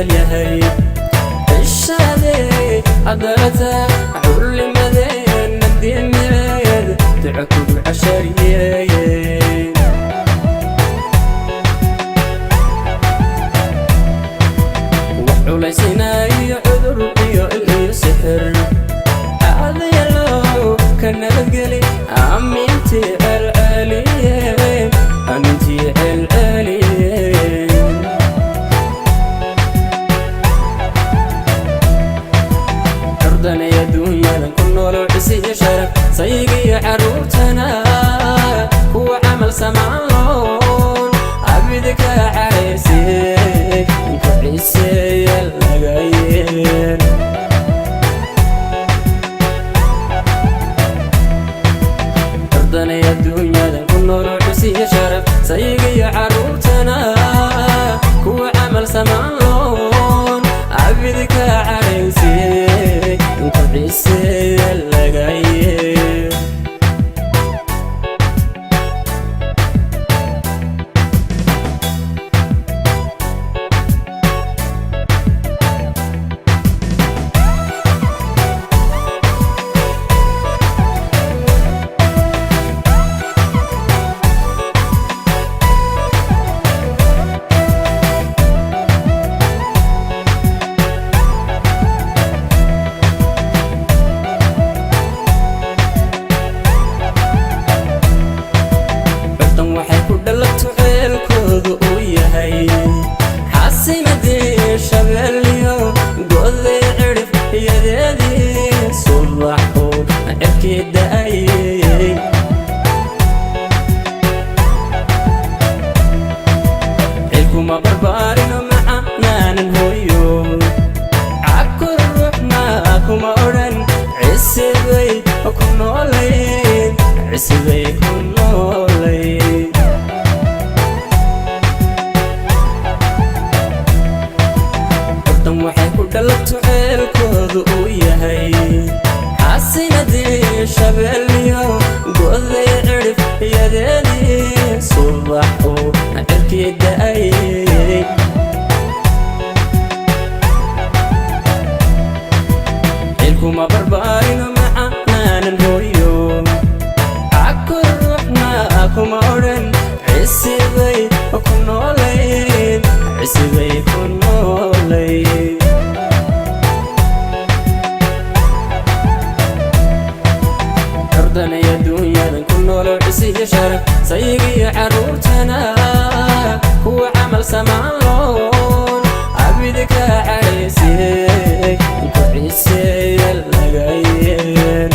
Jecel yahay cishadee adarata culimadeenna diimeed duco kugu cashariyeen. Wax culaysinaayo cudur iyo il iyo sixir caadayalow ka nabadgeli. Aamintii celceliyeen, aamintii celceliyeen. Curdanay adduunyadan ku noolo cisiyo sharaf, saygiyo carruurtana kuwa camal samaan loon abidi ka caraysay inka ciseeya laga yeel. Curdanay adduunyadan ku noolo cisiyo sharaf, saygiyo carruurtana kuwa camal samaan loon abidi ka caraysay inka ciseeya laga yeel. Curdan waxay ku dhalato ceelkoodu uu yahay xasimadii shabeelyo goday cidhif yadeedii subaxu cirkii da'ayey. Cilkuma barbaarino macanaanan hooyo cakur ruuxna kuma odhan, cisibay ku noolayd, cisibay ku noolayd. Curdan waxay ku dhalato ceelkoodu uu yahay xasimadii shabeelyo goday cidhif yadeedii subaxu cirkii da'ayey. Cilkuma barbaarino macanaanan hooyo cakur ruuxna kuma odhan, cisibay ku noolayd, cisibay ku noolayd. Curdanay adduunyadan ku noolo cisiyo sharaf, saygiyo carruurtana kuwa camal samaan loon abidi ka caraysay inka ciseeya laga yeel.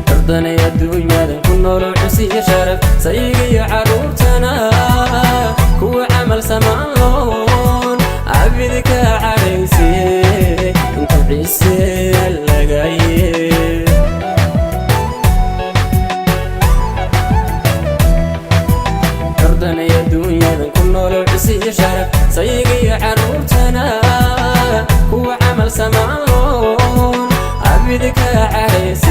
Curdanay adduunyadan ku noolo cisiyo sharaf, saygiyo carruurtana kuwa camal samaan loon abidi ka caraysay inka ciseeya laga yeel. Curdanay adduunyadan ku noolo cisiyo sharaf, saygiyo carruurtana kuwa camal samaan loon abidi ka caraysay.